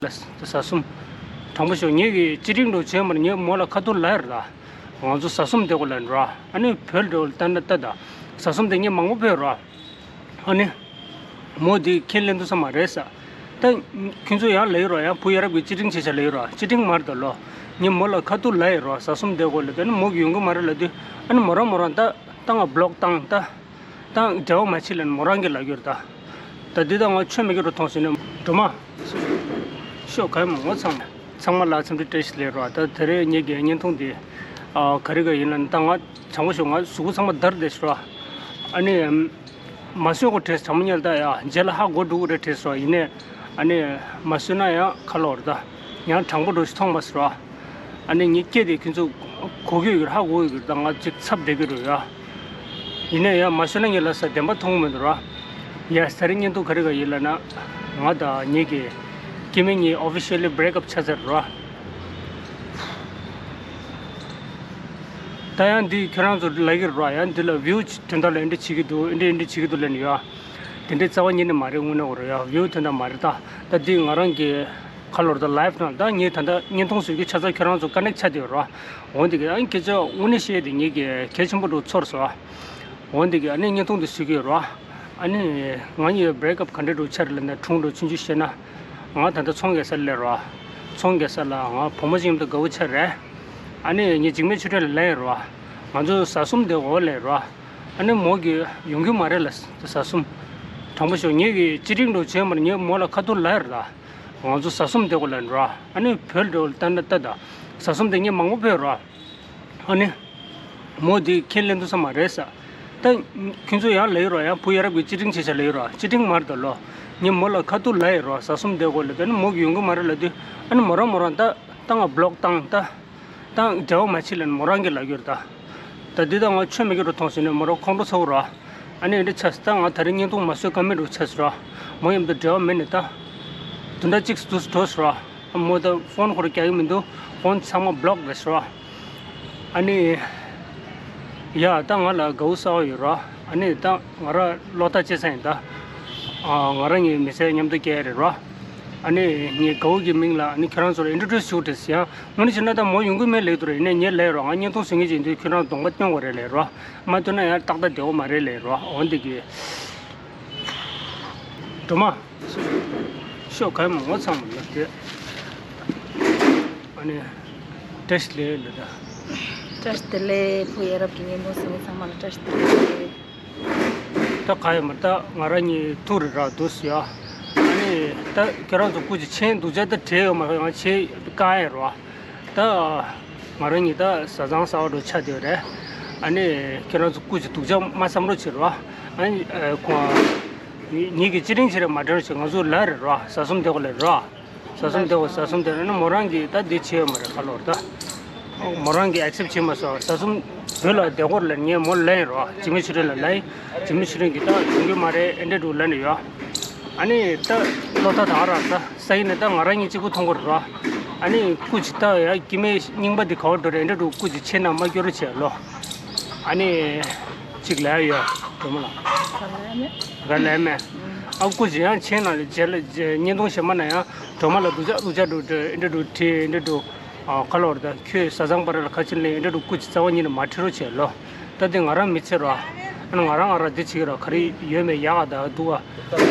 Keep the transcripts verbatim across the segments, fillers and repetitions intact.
ལ་ཟ་གསུམ། དྲང་པོ་ཤོད། ངེད་ཀྱི་ཅི་རིང་འགྲོ་བྱས་མར་ངས་མོ་ལ་ཁ་ཐུག་ལབ་ཡོད་ར། ང་ཚོ་ཟ་གསུམ་བསྡད་དགོས་ལབ་ར། ཨ་ནི་བོད་འགྲོ་ལ་ལྟ་ན་ལྟ་ད། ཟ་གསུམ་དེ་ངས་མང་པོ་ཕུལ་ར། ཨ་ནི། མོ་དེ་ཁས་ལེན་ཐུབ་ས་མ་རེད་ཟེར། ད་ཁྱོད་ཚོ་ཡང་ལབ་ཡོད་ར། ཡང་བུ་ཡ་རབས་ཀྱི་ཅི་རིང་བྱེད་བྱ་ལབ་ཡོད་ར། ཅི་རིང་མ་རེད་ད་ལོ། ངས་མོ་ལ་ཁ་ཐུག་ལབ་ཡོད་ར། ཟ་གསུམ་བསྡད་དགོས་ལབ། ད་ནི་མོ་གི་ཡོང་གི་མ་རེད་ལབ་དུས། ཨ་ནི་མོ་རང་མོ་རང་ད་ད་ང་བློག་བཏང་ད། ད་འབྲེལ་བ་མ་བྱེད་ལབ་ནས་མོ་རང་གིས་ལབ་ཀྱི་ཡོད་རེད་ད། ད་འདི་ད་ང་ཆོ་མེད་ཀྱི་རུ་མཐོང་ཟིན་ནས་འགྲོ་མ། ཤོག་ག་ཡོད་མ་ངོ་ཚང་མ། ཚང་མ་ལ་འཚམས་འདྲི་བཀྲ་ཤིས་བདེ་ལེགས་རོ། ད་དེ་རིང་ངེད་ཀྱི་བརྙན་ཐུང་འདི་ཨ་ག་རེ་ག་ཡིན་ལབ་ན། ད་ང་དྲང་པོ་ཤོད། ང་གཟུགས་པོ་ཚང་མ་འདར་བསྡད་ཤག་རོ། ཨ་ནི་མ་བཟོད་དགོས་དྲན་སོང་། དྲང་མོ་ཉལ་ད་ཡ་རྗེས་ལ་ཧ་གོ་འགྲོ་གི་རེད་དྲན་སོང་། ཡིན་ནའི་ཨ་ནི་མ་བཟོད་ན་ཡང་ཁ་ལོ་རེད་ད། ཡང་དྲང་པོ་འགྲོ་ཞིག་མཐོང་མ་སོང་རོ། ཨ་ནི་ངའི་སྐད་དེ་ཁྱོད་ཚོ་གོ་གི་ཡོད་ཀྱི་རེད། ཧ་གོ་ཡོད་ཀྱི་རེད། ད་ང་ཅིག་ཚབ་བསྡད་ཀྱི་རེད་ཡ། ཡིན་ནའི་ཡ་མ་ཤོད་ན་ངས་ལབ་ས་བདེན་པ་མཐོང་གི་མི་འདུག་ར། ཡ་ས་རིང་བརྙན་ཐུང་ག་རེ་ག་ཡིན་ལབ་ན། ང་དང་ངེད་ཀྱི་སྐྱེ་དམན་གཉིས་officially break up ཆགས་ཚར་ར། ད་ཡང་འདི་ཁྱོད་རང་ཚོ་ལབ་ཀྱི་རེད་ར། ཡང་འདི་ལ་view དོན་དག་ལ་འདི་འདྲ་བྱེད་ཀྱི་འདུག་འདི་འདྲ་འདི་འདྲ་བྱེད་ཀྱི་འདུག་ལབ་ནས་ཡ། དེ་འདྲའི་རྩ་བ་ཉིད་ནས་མ་རེད། དངོས་གནས་འོ་རེད་ཡ། view དོན་དག་མ་རེད་ད། ད་འདི་ང་རང་གི་ཁ་ལོར་ད་live ནང་ད་ངས་ད་ལྟ་བརྙན་ཐུང་བཟོས་ཀྱི་ཆ་ཚང་ཁྱོད་རང་ཚོ་connect ཆགས་བསྡད་ཡོད་ར། འོན་ཏེ་གི་ཨ་ནི་སྐད་ཆ་དངོས་གནས་བཤད་དེ་ངེད་ཀྱི་གལ་ཆེན་པོ་འདྲ་ཚོར་སོང་། འོན་ཏེ་གི་ཨ་ནི་བརྙན་ཐུང་འདི་བཟོས་ཀྱི་ཡོད་ར། ཨ་ནི་ང་གཉིས་break up ག་འདྲ་འདྲ་ཆགས་རེད་ལབ་ན། དྲང་པོ་ཆུང་ཆུང་བཤད་ན། ང་ད་ལྟ་ཚོང་རྒྱག་ས་ལ་སླེབས་ར། ཚོང་རྒྱག་ས་ལ་ང་བུ་མོ་ཅིག་མཉམ་དུ་དགའ་བོ་ཆགས་རེད། ཨ་ནི་ངས་འཇིགས་མེད་ཆོས་སྒྲོན་ལ་ལབ་ཡོད་ར། ང་ཚོ་ཟ་གསུམ་བསྡད་དགོས་ལབ་ར། ཨ་ནི་མོ་གིས་ཡོང་གི་མ་རེད་ལབ། ཟ་གསུམ། དྲང་པོ་ཤོད། ངེད་ཀྱི་ཅི་རིང་འགྲོ་བྱས་མར་ངས་མོ་ལ་ཁ་ཐུག་ལབ་ཡོད་ར། ང་ཚོ་ཟ་གསུམ་བསྡད་དགོས་ལབ་ར། ཨ་ནི་བོད་འགྲོ་ལ་ལྟ་ན་ལྟ་ད། ཟ་གསུམ་དེ་ངས་མང་པོ་ཕུལ་ར། ཨ་ནི། མོ་དེ་ཁས་ལེན་ཐུབ་ས་མ་རེད་ཟེར། ད་ཁྱོད་ཚོ་ཡང་ལབ་ཡོད་ར། ཡང་བུ་ཡ་རབས་ཀྱི་ཅི་རིང་བྱེད་བྱ་ལབ་ཡོད་ར། ཅི་རིང་མ་རེད་ད་ལོ། ངས་མོ་ལ་ཁ་ཐུག་ལབ་ཡོད་ར། ཟ་གསུམ་བསྡད་དགོས་ལབ། ད་ནི་མོ་གིས་ཡོང་གི་མ་རེད་ལབ་དུས། ཨ་ནི་མོ་རང་མོ་རང་ད་ད་ང་བློག་བཏང་ད། ད་འབྲེལ་བ་མ་བྱེད་ལབ་ནས་མོ་རང་གིས་ལབ་ཀྱི་ཡོད་རེད་ད། ད་འདི་ད་ང་ཆོ་མེད་ཀྱི་རུ་མཐོང་ཟིན་ནས་མོ་རང་ཁོང་ཁྲོ་ཚ་བོ་ར། ཨ་ནི་འདི་ཆགས་སོང་། ད་ང་དེ་རིང་བརྙན་ཐུང་མ་བཟོ་ཀ་མེད་འདྲ་ཆགས་སོང་ར། མོ་མཉམ་དུ་འབྲེལ་བ་མེད་ནས་ད། དུ་འདྲ་གཅིག་སུ་འགྲོ་སོང་ར། མོ་ད་ཕོན་ཁོ་རང་རྒྱག་གི་མི་འདུག་ཕོན་ཚང་མ་བློག་བྱས་སོང་ར། ཨ་ནི། ཡ་ད་ང་ལ་དགའ་བོ་གསར་བ་ཡོད་ར། ཨ་ནི་ད་ང་རང་བློ་ཐག་བཅད་ཚར་ཡིན་ད། ཨ་ང་རང་གི་མི་ཚེ་མཉམ་དུ་སྐྱེལ་རེད་ར། ཨ་ནི་ངའི་དགའ་བོ་གི་མིང་ལ་ཨ་ནི་ཁྱོད་རང་ཚོར་introduce ཞུ་དྲན་ཟེར་ཡང་། དངོས་གནས་བྱས་ན་ད་མོ་ཡོང་གི་མེད་ལབ་འདུག་ར། ཡིན་ནའི་ངས་ལབ་ར། ང་བརྙན་ཐུང་བཟོ་མཁན་ཅིག་ཡིན་དུས་ཁྱོད་རང་གདོང་པ་སྟོན་དགོས་རེད་ལབ་ར། མ་སྟོན་ན་ཡང་ཏག་ཏག་བསྡད་དགོས་མ་རེད་ལབ་ར། འོན་ཏེ་གི། འགྲོ་མ། ཤོག་ག་ཡོད་མ་ངོ་ཚང་མ་ལབ་དེ། ཨ་ནི། བཀྲ་ཤིས་བདེ་ལེགས་ལབ་ད། བཀྲ་ཤིས་བདེ་ལེགས། བུ་ཡ་རབས་ཀྱི་བརྙན་ཐུང་གཟིགས་མཁན་ཚང་མ་ལ་བཀྲ་ཤིས་བདེ་ལེགས། ད་ག་ཡོད་མ་རེད། ད་ང་རང་གཉིས་ཐུག་རེད་ར་འདུག་ཟེར་ཡ། ཨ་ནི་ད་ཁྱོད་རང་ཚོ་སྐུ་མཁྱེན་མཁྱེན། སྡུག་ཅག་ད་བྲེལ་ཡོད་མ་རེད། ང་བྱེད་དཀའ་ཡ་རེད་བ། ད་ང་རང་གཉིས་ད་བཟའ་ཚང་གསར་བ་འདྲ་ཆགས་བསྡད་ཡོད་རེད། ཨ་ནི་ཁྱོད་རང་ཚོ་སྐུ་མཁྱེན་སྡུག་ཅག་མ་བསམ་རོགས་བྱེད་རོགས། ཨ་ནི་ཁོང་ངེད་ཀྱི་ཅི་རིང་བྱེད་རེད་མ་དྲན་རོགས་བྱེད། ང་ཚོ་ལབ་རེད་རོགས། ཟ་གསུམ་བསྡད་དགོས་ལབ་རོགས། ཟ་གསུམ་བསྡད་དགོས། ཟ་གསུམ་བསྡད་རེད་ན་མོ་རང་གིས་ད་འདི་བྱེད་ཡོད་མ་རེད་ཁ་ལོ་རེད་ད། མོ་རང་གིས་accept བྱེད་མ་སོང་། ཟ་གསུམ་བོད་ལ་བསྡད་དགོས་རེད་ལབ། ངས་མོ་ལ་ལབ་ཡིན་རོགས། འཇིགས་མེད་ཆོས་སྒྲོན་ལ་ལབ་ཡིན། འཇིགས་མེད་ཆོས་སྒྲོན་གྱིས་ད་ཡོང་གི་མ་རེད་ཨེ་འདྲ་འདུག་ལབ་ནས་ཡོད། ཨ་ནི་ད་བློ་ཐག་ད་རག་ད། སང་ཉིན་ནས་ད་ང་རང་གཉིས་གཅིག་པུ་མཐོང་གི་རེད་ར། ཨ་ནི་སྐུ་མཁྱེན་ད་ཡ་སྐྱེ་དམན་རྙིང་པ་འདི་ག་པར་འགྲོ་རེད། ཨེ་འདྲ་འདུག་སྐུ་མཁྱེན་ཆེ་ན་མ་སྐྱོ་རོགས་བྱེད་ལོ། ཨ་ནི་གཅིག་ལབ་ཡ་ཡོད་སྒྲོལ་མ་ལགས། ག་ལབ་མེད། ཨ་སྐུ་མཁྱེན་ཡང་ཆེ་ན་ལས་རྗེས་ལ་བརྙན་ཐུང་གཞན་མ་ན་ཡང་སྒྲོལ་མ་ལགས་སྡུག་ཅག་སྡུག་ཅག་འདུག་ཨེ་འདྲ་འདུག་བྲིས་ཨེ་འདྲ་འདུག་ཨ་ཁ་ལོ་རེད་ད། ཁྱོད་བཟའ་ཚང་བར་ལ་ཁ་ཆེམས་ལེན་ཨེ་འདྲ་འདུག་སྐུ་མཁྱེན་རྩ་བ་ཉིད་ནས་མ་བྲིས་རོགས་བྱེད་ལོ། ད་དེ་ང་རང་མི་ཚེ་རོ། ཨ་ནི་ང་རང་ང་རང་འདི་བྱེད་ཀྱི་རོ། ག་རེ་ཡོད་མེད་ཡག་ག་ད་འདུག་ཨ།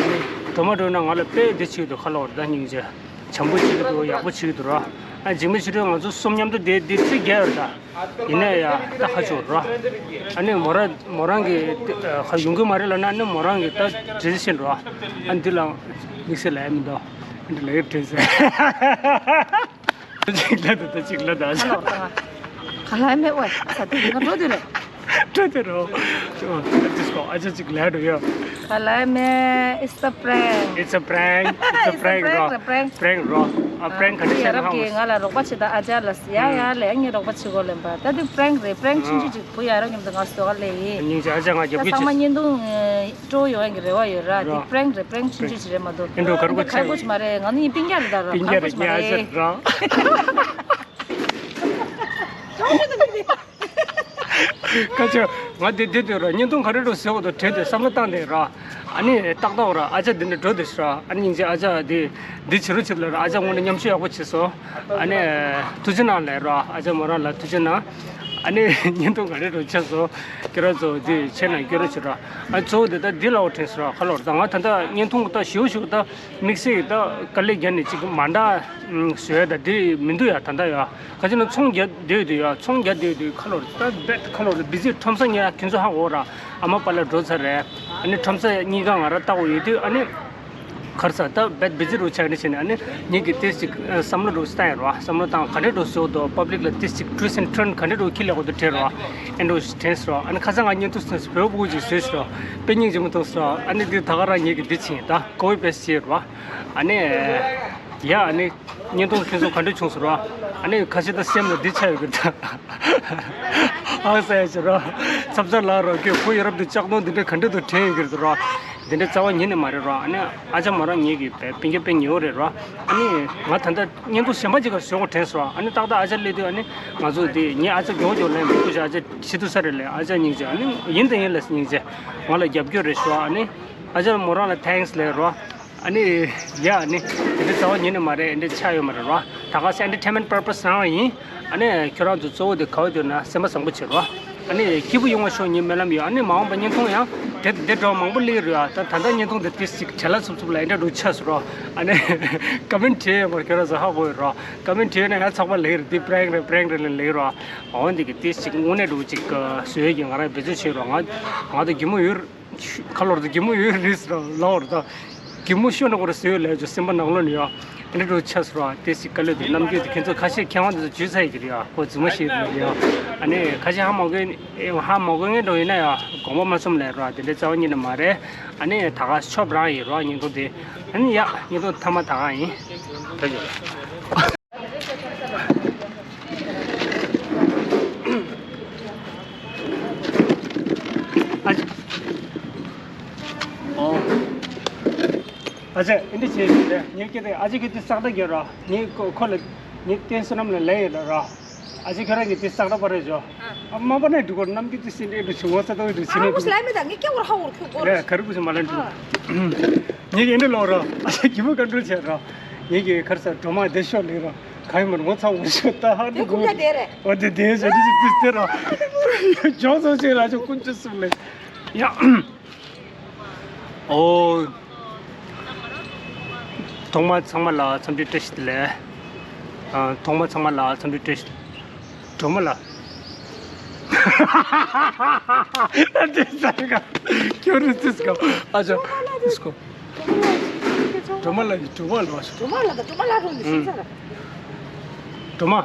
སྒྲོལ་མ་སྒྲོལ་ན་ང་ལ་དཔེ་འདི་བྱེད་ཀྱི་འདུག་ཁ་ལོ་རེད་ད། སྙིང་རྗེ། བྱམས་པོ་བྱེད་ཀྱི་འདུག་ཡག་པོ་བྱེད་ཀྱི་འདུག་རོ། ཨ་འཇིགས་མེད་ཆོས་སྒྲོན་ང་ཚོ་གསུམ་མཉམ་དུ་བསྡད་འདི་ཚེ་རྒྱལ་ཡོད་ད། ཡིན་ན་ཡ་ད་ཁ་ཆོ་རོ། ཨ་ནི་མོ་རང་མོ་རང་གི་ཁ་ཡོང་གི་མ་རེད་ལབ་ན་ཨ་ནི་མོ་རང་གི་ད་འདྲི་ཤེས་རོ། ཨ་འདི་ལ་དམིགས་བསལ་ལ་ཡ་མི་འདུག་འདི་ལ་ཡ་དྲན་ཟེར། གཅིག་ལ་ད་ད་གཅིག་ལ་ད། ཧ་ལོ་ད། ག་ལ་མེད་ཨོ། ས་དེ་ང་འགྲོ་དུས་རེད། འགྲོ་དུས་རོ། ཨ་ཅིག་གོ་ཨ་ཅག་གཅིག་ལ་འགྲོ་ཡོད། ག་ལ་མེད། It's a prank. It's a prank. It's a prank རོ། Prank རོ། Prank རོ། ཨ་prank ག་འདྲ་བྱས་ན་ཧང་། ང་ལ་རོགས་པ་བྱེད་ད་ཨ་ཅག་ལ་ཡ་ཡ་ལས་ངས་རོགས་པ་བྱེད་དགོས་ལབ་པ། ད་དེ་prank རེད། prank ཆུང་ཆུང་ཅིག་བུ་ཡ་རབས་མཉམ་དུ་ང་བཟོ་ག་ལས་ཡིན། སྙིང་རྗེ་ཨ་ཅག་ང་རྒྱབ་ད་ཚང་མ་བརྙན་ཐུང་སྤྲོ་ཡོང་ཡག་གི་རེ་བ་ཡོད་ར། དེ་prank རེད། prank ཆུང་ཆུང་ཞིག་རེད་མ་གཏོགས། ཨེ་འགྲོ་གར་གོ་ཆེ་གར་གོ་ཆེ་མ་རེད། ང་ནི་སྤུན་ཀྱག་རེད་ད་ར། སྤུན་ཀྱག་རེད། ངས་ཨ་ཅག་ར། ཁ་ཆེ། ང་དེ་དེ་དུས་ར་བརྙན་ཐུང་ག་རེ་རུ་ཟེར་བ་དང་བྲལ་ཏེ་བསམ་བློ་བཏང་དེ་ར། ཨ་ནི་ཏག་ཏག་ར་ཨ་ཅག་འདི་འདྲ་འགྲོ་དེ་ཤི་ར། ཨ་ནི་སྙིང་རྗེ་ཨ་ཅག་འདི་འདི་བྱེད་རོགས་བྱེད་ལ་ར། ཨ་ཅག་དངོས་གནས་མཉམ་ཞུགས་ཡག་པོ་བྱེད་སོང་། ཨ་ནི་ཐུགས་རྗེ་གནང་ལབ་ར། ཨ་ཅག་མོ་རང་ལ་ཐུགས་རྗེ་གནང་། ཨ་ནི་བརྙན་ཐུང་ག་རེ་རུ་ཆགས་སོང་། ཁྱེད་རང་ཚོ་འདི་བྱས་ན་སྐྱོ་རོགས་བྱེད་ར། ཨ་གཙོ་བོ་དེ་ད་འདི་ལ་འོ་དྲན་སོང་ར། ཁ་ལོར་ད་ང་ད་ལྟ་བརྙན་ཐུང་ད་ཞེའུ་ཞེའུ་ད་དམིགས་བསལ་ད་དཀའ་ལས་བརྒྱབ་ནས་ཅིག་མ་འདྲ་བཟོས་ད་འདི་མི་འདུག་ཡ། ད་ད་ཡ། ག་ཅི་ན་ཚོང་རྒྱག་བསྡད་དུས་ཡ། ཚོང་རྒྱག་བསྡད་དུས་ཁ་ལོར་ད་རྦད་ཁ་ལོར་བི་ཛི། ཁྲོམ་ས་ཉེ་ར་ཁྱོད་ཚོ་ཧ་གོ་ར། ཨ་མ་པཱ་ལགས་འགྲོ་ཚར་རེད། ཨ་ནི་ཁྲོམ་ས་གཉིས་ཀ་ང་ར་ལྟ་དགོས་ཡོད་དུས། ཨ་ནི་གར་ས་ད་རྦད་བི་ཛི་རུ་ཆགས་ནི་བྱས་ནས། ཨ་ནི་ངེད་ཀྱི་ཏིས་ཅིག་བསམ་བློ་རུ་སྟ་ཡ་ར། བསམ་བློ་བཏང་ག་འདྲས་འགྲོ་སོ་དོ། པབ་ལིག་ལ་ཏིས་ཅིག་ཊུ་ཨེན་ཊར་ག་འདྲས་འགྲོ་ཁྱི་ལས་གོ་དུ་དྲན་ར། ཨེ་འགྲོ་དྲན་སོ་ར། ཨ་ནི་ཁ་སང་ང་བརྙན་ཐུང་སོང་བོད་ཕྲུག་ཅིག་བཟོས་སོ་ར། དཔེ་སྙིང་རྗེ་མོ་མཐོང་སོ་ར། ཨ་ནི་འདི་ད་ག་རང་ངེད་ཀྱི་འདི་ཕྱིན་ད་ཀོ་བི་པེ་སི་བྱས་ར། ཨ་ནི་ཡ། ཨ་ནི་བརྙན་ཐུང་ཁྱོད་ཚོ་ག་འདྲ་བྱུང་སོང་ར། ཨ་ནི་ཁ་ཤས་ད་སེམས་ལ་འདི་ཆགས་ཡོད་ཀྱི་འདུག་ཨང་ས་ཡ་ཆེ་ར། ཚབ་ཚ་ལགས་ར། ཁྱོད་ཁོ་ཡ་རབས་འདི་ལྕགས་རྡོ་འདི་འདྲ་ག་འདྲ་འདུག་དྲན་ཡོད་ཀྱི་རེད་ར། འདི་འདྲ་རྩ་བ་ཉིད་ནས་མ་རེད་ར། ཨ་ནི་ཨ་ཅག་མོ་རང་ངེད་ཀྱི་སྤུན་ཀྱག་དཔེ་ཉེ་བོ་རེད་ར། ཨ་ནི་ང་ད་ལྟ་བརྙན་ཐུང་གཞན་པ་ཅིག་ག་བཟོ་དགོས་དྲན་སོང་ར། ཨ་ནི་ཏག་ཏག་ཨ་ཅག་སླེབས་དུས། ཨ་ནི་ང་ཚོ་འདི་ངའི་ཨ་ཅག་མགྱོགས་མགྱོགས་ལན་མི་ཐུབ་ཤག་ཨ་ཅག་ཤི་ཐུབ་ས་རེད་ལབ། ཨ་ཅག་སྙིང་རྗེ། ཨ་ནི་ཡིན་དང་ཡིན་ལ་སྙིང་རྗེ། ང་ལ་རྒྱབ་སྐྱོར་རེ་ཞུ། ཨ་ནི་ཨ་ཅག་མོ་རང་ལ་ཐེངས་ལབ་ར། ཨ་ནི་ཡ། ཨ་ནི་དེ་འདྲ་རྩ་བ་ཉིད་ནས་མ་རེད། འདི་འདྲ་ཆགས་ཡོད་མ་རེད་ར། ད་ག་སེ་ཨེན་ཊར་ཊེན་མེན་པར་པ་སི་རང་ཡིན། ཨ་ནི་ཁྱོད་རང་ཚོ་གཙོ་བོ་དེ་ག་བ་འདོད་ན་སེམས་པ་བཟང་པོ་བྱེད་ར། ཨ་ནི་སྐྱིད་པོ་ཡོང་བ་ཤོག་ངའི་སྨོན་ལམ་ཡོད། ཨ་ནི་མ་འོངས་པ་བརྙན་ཐུང་ཡང་དེ་དེ་འདྲ་མང་པོ་སླེབས་ར། ད་ད་ལྟ་བརྙན་ཐུང་དེ་ཏིས་ཅིག་བྲེལ་བ་འཚུབ་འཚུབ་ལ་ཨེ་འདྲ་འགྲོ་ཆགས་སོང་ར། ཨ་ནི་ཀོ་མེན་ཊི་བྲིས་ཡོད་མ་རེད། ཁྱོད་རང་ཚོ་ཧ་གོ་ཡོད་ར། ཀོ་མེན་ཊི་བྲིས་ན་ཡང་ཚགས་པ་ལབ་རེད། འདི་པ་རེང་རེད། པ་རེང་རེད་ལབ་ར། འོ་འདི་གི་ཏིས་ཅིག་དངོས་གནས་འགྲོ་ཅིག་བཟོས་ཀྱི་ང་རང་འབད་བརྩོན་བྱེད་ར། ང་ང་ད་གད་མོ་ཡོད། ཁ་ལོར་དུ་གད་མོ་ཡོད་རེད་ཟེར་ལབ་པ་རེད། ད་གད་མོ་ཤོར་ན་ཁོ་རང་ཟེར་ཡོད་ལབ་ཅོ་སེམས་པ་ནང་ལོགས་ནས་ཡོད། ཨ་ནི་འགྲོ་ཆགས་སོང་ར། དེ་སྲིད་དཀའ་ལས་དེ་རྣམ་འགྱུར་དེ་ཁྱེད་ཚོ་ཁ་ཤས་མཁས་དབང་དེ་ཚོ་བརྗོད་ཚར་ཡོད་ཀྱི་རེད་ཡ། ཁོ་རྫུན་མ་བཤད་ཀྱི་རེད་ཡ། ཨ་ནི་ཁ་ཤས་ཧ་མ་གོ་ཧ་མ་གོ་མཁན་འགྲོ་ཡིན་ན་ཡ་དགོངས་པ་མ་ཚོམ་ལབ་ར། དེ་འདྲའི་རྩ་བ་ཉིད་ནས་མ་རེད། ཨ་ནི་ད་ག་ཤོབ་རང་ཡིན་ར་བརྙན་ཐུང་དེ། ཨ་ནི་ཡ་བརྙན་ཐུང་མཐའ་མ་ད་ག་ཡིན། ཐུགས་རྗེ་ཆེ། ཨ་ཅེ། ཨོ། ཨ་ཅེ། ཨེ་འདྲ་བྱས་ཡོད་རེད། ངས་སྐད་དེ་ཨ་ཅེ་གི་དེ་སག་སྒྲ་རྒྱག་ར། ངས་ཁོ་ཁོ་ལ་ངས་བསྟན་བསོད་ནམས་ལ་ལབ་ཡོད་ལ་ར། ཨ་ཅེ་ཁྱོད་རང་གི་དེ་སག་སྒྲ་པར་རེད་ཇོ། ཨ་མ་པ་ནས་འགྲོ་གོ་རྣམ་འགྱུར་དེ་སེ་འདྲ་འགྲོ་བྱུང་བ་ས་ཏོག་འགྲོ་ཕྱི་ནས་འགྲོ། ལ་མི་དང་ངས་སྐྱེ་བར་ཧ་འོར་ཁུ་གོ་རེད། ག་རེ་གུ་སེ་མ་ལ་འགྲོ། ངས་ཀྱི་འདི་ལོག་ར། ཨ་ཅེ་གི་མོ་ག་འགྲོ་བྱས་ར། ངས་ཀྱི་ཁར་ས་སྒྲོལ་མ་བསྡད་ཤོག་ལེ་ར། ག་ཡོད་མ་རེད། ངོ་ཚ་འུར་ཤོག་ད་ཧ་འགྲོ་གོ། ཁུ་ཀ་དེ་རེད། འོ་དེ་དེ་ཟེར་དེ་ཟེར་དེ་ར། ཇོ་ཚོ་ཆེ་ར་ཅོ་ཀུན་ཅི་སུ་ལེ། ཡ། ཨོ། ཐོག་མ་ཚང་མ་ལ་འཚམས་འདྲི་བཀྲ་ཤིས་བདེ་ལེགས། ཨ། ཐོག་མ་ཚང་མ་ལ་འཚམས་འདྲི་བཀྲ་ཤིས། སྒྲོལ་མ་ལགས། ཨ་དེ་ས་ག་ཁྱོད་རུ་ཙིས་ག་ཨ་ཅོ་ཙིས་གོ་སྒྲོལ་མ་ལགས་ཀྱི་སྒྲོལ་མ་ལགས་སྒྲོལ་མ་ལགས་སྒྲོལ་མ་ལགས་དང་སྒྲོལ་མ་ལགས་རུང་གི་སེམས་ས་ར། སྒྲོལ་མ།